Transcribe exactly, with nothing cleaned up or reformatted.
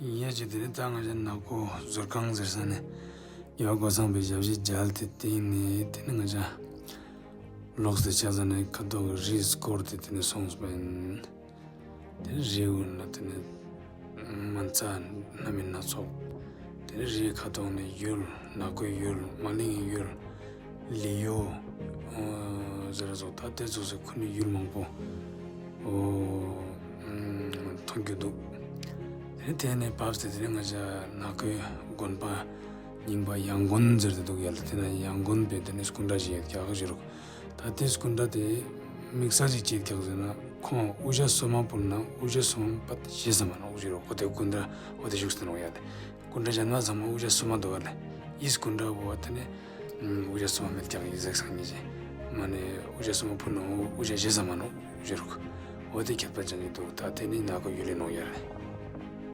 ཡ་ཅི་དེ་ནི་ད་ང་ཅག་ནག་པོ་ཟུར་ཁང་ཟེར་ས་ནས་ཡ་སྒོ་སངས་པའི་ཞབས་ཕྱི་མཇལ་ཏེ་སྟེང་ནས་དེ་ནི་ང་ཅག་ལོག་སྟེ་ཆ་ས་ནས་ཁ་ཐོག་གི་རིས་སྐོར་ཏེ་དེ་ནས་སོང་སོང་ཡིན། དེ་ནས་རིའི་དབུས་ན་དེ་ནས་མ་རྩ་སྣ་མིན་སྣ་ཚོགས། དེ་ནས་རིའི་ཁ་ཐོག་ནས་ཡུལ་ནག་པོའི་ཡུལ་མ་གླིང་གི་ཡུལ་ལི་ཡོ་ཨོ་ཟེར་སོགས་ད་དེ་ཚོ་ཟེར་ཁུ་ནུ་ཡུལ་མང་པོ་ཨོ་མཐོང་རྒྱུ་འདུག་དེ་ནས་དེ་ནས་བབས་ཏེ་དེ་ནས་ང་ཅག་ནག་པོའི་དགོན་པ་རྙིང་པ་ཡང་དགོན་ཟེར་ཏེ་འདུག་ཡ་ལ་དེ་ན་ཡང་དགོན་པའི་དེ་ནས་སྐུ་འདྲ་ཞིག་ཡོད་ཀྱག་ཞུ་རོགས། ད་དེ་སྐུ་འདྲ་དེ་དམིགས་བསལ་ཅིག་བྱེད་ཀྱག་ཟེར་ན་ཁོང་དབུ་ཞྭ་སོ་མ་ཕུད་ན་དབུ་ཞྭ་སོ་མ་པད་ཞེ་ས་མ་ན་དབུ་ཞྭ་རོགས་ཁོ་དེ་སྐུ་འདྲ་འོ་དེ་བཞུགས་ཟེར་ནོ་ཡ་དེ་སྐུ་འདྲ་གཞན་མ་ཚང་མ་དབུ་ཞྭ་སོ་མ་འདུག་བ་ལ་ཡིས་སྐུ་འདྲ་བོ་བ་དེ་ནས་དབུ་ཞྭ་སོ་མ་མེད་ཀྱག་ཡིས་ཟེག་སང་ཉིས་ཅན་མ་ནས་དབུ་ཞྭ་སོ་མ་ཕུད་ན་དབུ་ཞྭ་ཞེ་ས་མ་ན་དབུ་ཞྭ་རོགས་འོ་དེ་ཁྱད་པར་ཅན་ཅིག་འདུག་ད་དེ་ནི་ནག་པོ་ཡུལ་ལི་ནོ་ཡ་རེད།